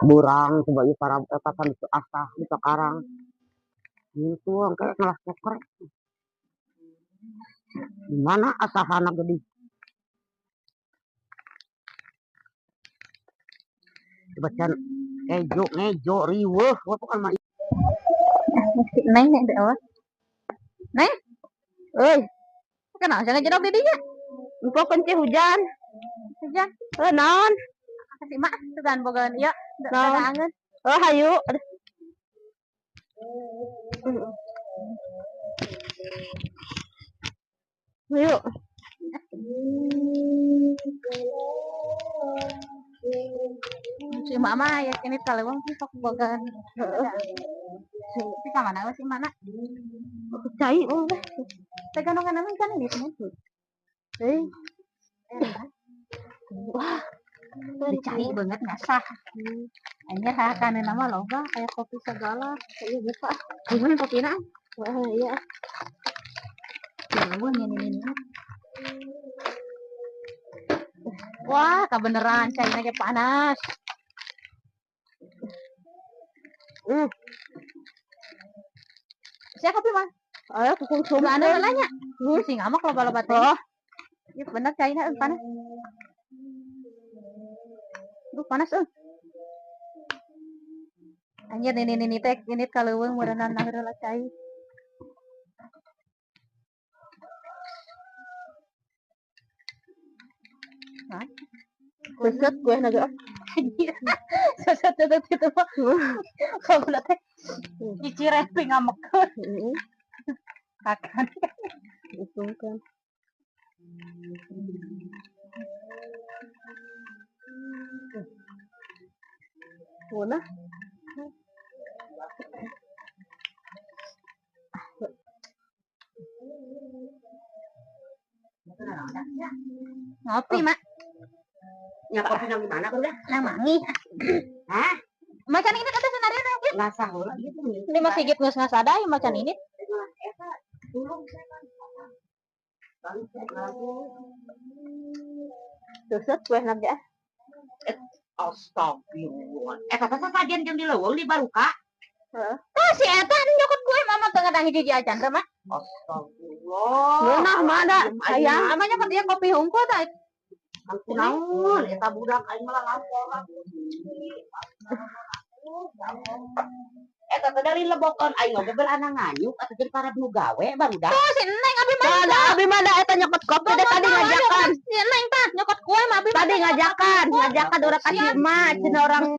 Burang coba ieu para eta kan asah di sekarang. Itu kayak ngelas poker. Di mana asahana gede? Coba can ngejo ngejo riweuh gua kan mah. Neng nek apa? Neng, Euy, kenapa jangan jedok di dinya? Engko kunci hujan. Hujan. Eh, naon? Kasih mak, sugan bogaan ieu. Naon? Dagangan. Oh, hayu. Aduh. Hayu. Si mama ya ini kalewang sih sok bogaan. Tapi ka mana sih mana? Cai oh teh. Teganongan nama kan ini teman. Euy. Wah, Dicari banget ngasah. Anjir hakane nama loba kayak kopi segala. Iya buka. Gimana kopina? Wah, iya. Ya ini. Wah, kebeneran cairnya kayak panas. Siapa kopi mah? Ayo kukung Coba sumber. anu nanya. Sih ngamak loba-loba teh. Oh, Iya bener cairnya panas. Duh, panas euy. Anjir ini teh ini kaleuweung meureunana heula cai. Hah? Seset gue naga. Seset itu itu mah. Kalau teh dicirep ngamekeun. Heeh. Akan. Itu kan. Mana? Ngopi, Mak. Nya kopi nang di mana udah? Nang mangi. Hah? Macan ini kata senaria Ngasah heula gitu. Ini masih git geus ngasada ieu macan ini. Eta tulung Seset gue naga. Astagfirullah. Eta teh sasajen jeung di leuweung di baruka. Tah si eta nyokot kue mama teu ngadang hiji acan teh mah. Astagfirullah. Ngeunah mah da. Hayang. Ama nyokot dia kopi hungkul tah. Kan kunaon eta budak aing malah lapor. Eta teh dari lebokan aing oge beulana nganyuk atuh jadi para nu gawe barudak. Tuh si Neng abi mah. Ada abi mah da eta nyokot kopi deh tadi ngajakan. Si Neng tah nyokot kue mah abi. Tadi ngajakan, ngajakan urang ka si emak, cenah orang